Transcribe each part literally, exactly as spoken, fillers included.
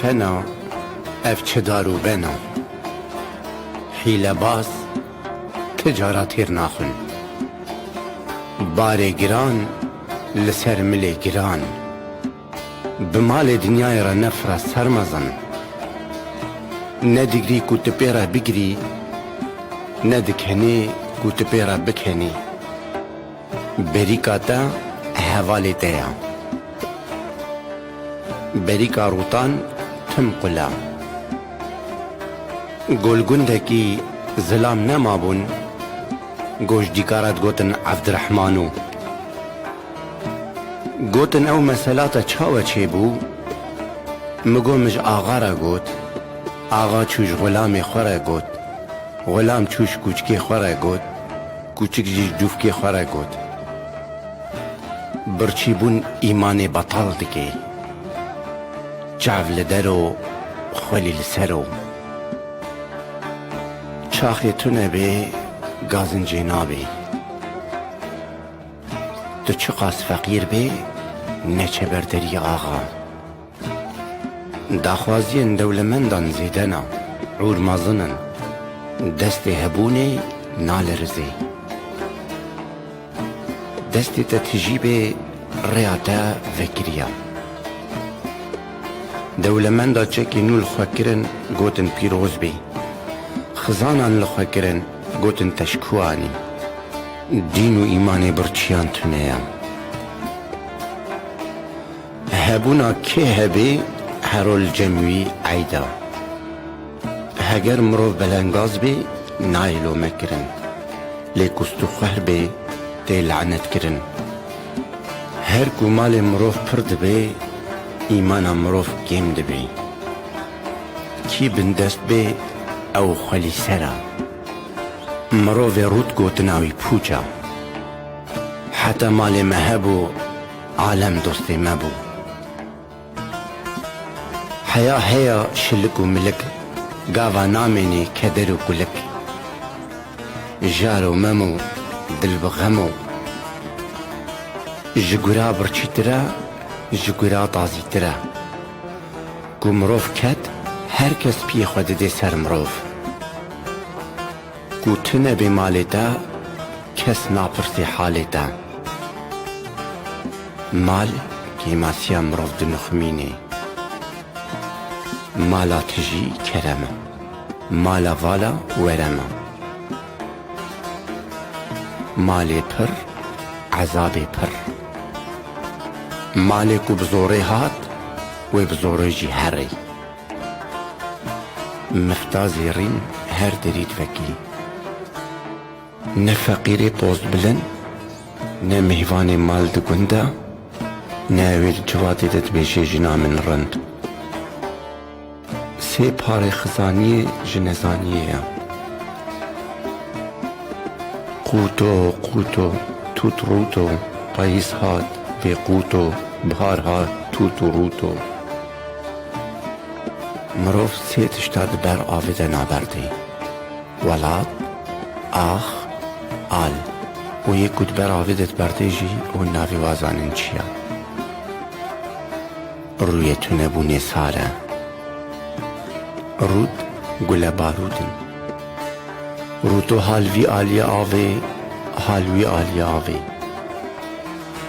Pena, ev çi dar û bena? Hîlebaz ti cara têr naxwin. Barê giran li ser milê giran. Bi malê dinyayê re nefra ser mezin. Ne digirî ku tu pê re bigirî, ne dikenê ku tu pê re bikenî. Berîka te hevalê te ya. Berîka rûtan tim qula. Gol gundekî zilam nemabûn, goşdîkara digotin Evdirehmano. Gotin ew mesela te çawe çêbû? Min got min ji axa re got. Axa çû ji xulamê xwe re got. Xulam çû ji kûçikê xwe re got, kûçik jî ji dûvkê xwe re got. Birçîbûn îmanê betal dike. Çav li der o, xwelî li ser o. Çaxê tune bê, gazincê nabê. Tu çiqas feqîr bê, neçe ber deriyê axa. Daxwaziyên dewlemendan zêde ne, ûr mezin in. Destê hebûnê nalirizê. Destê te tijî bê, rêya te vekiriya. Dewlemenda çekê nû li xwe kirin, gotin pîroz bê. Xizanan li xwe kirin, gotin te ji ku anî? Dîn û îmanê birçiyan tune ye. Hebûna kê hebê, hero li cem wî eyda. Heger mirov belengaz bê, nayê lomekirin. Lê ku stûxwehr bê, tê lanetkirin. Her ku malê mirov pir dibe, îmana mirov kêm dibe. Kî bindest bê, ew xwelî ser a. Mirovê rût gotina wî pûç a. Heta malê me hebû, alem dostê me bû. Heya heya şilik û milik, gava namênê keder û kulik. Jar û mem û dil bi xem û. Ji gura birçîtir e, ji gura tazîtir e. Ku mirov ket, her kes piyê xwe didê ser mirov. Ku tu nebê malê te, kes napirsê halê te. Mal kêmasiya mirov dinixumînê. Mala tijî kerem e. Mala vala werem e. Malê pir, ezabê pir. Malê ku bi zorê hat, wê bi zorê jî herê. Mifta zêrîn her derî divekî. Ne feqîrê pozbilind, ne mêvanê mal di gund de, ne ew ê di civatê de dibêje jina min rind. Sê parê xizaniyê ji nezaniyê ye. Qûto, qûto, tût rûto, payîz hat, bê qûto, bihar hat, tût û rûto. Mirov sê tişta di ber avê de naberdê. Welat, ax, al. Û yê ku di ber avê de diberdê jî hûn navê wa zanin çi ye. Rûyê tunebûnê sar e. Rût gule barût in. Rûto hal vî aliyê avê, hal wî aliyê avê.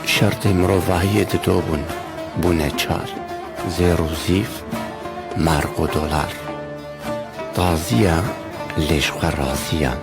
Şertê mirovahiyê dido bûn, bûne çar. Zêr û zîv, merq û dolar. Tazî ye, lê ji xwe razî ye.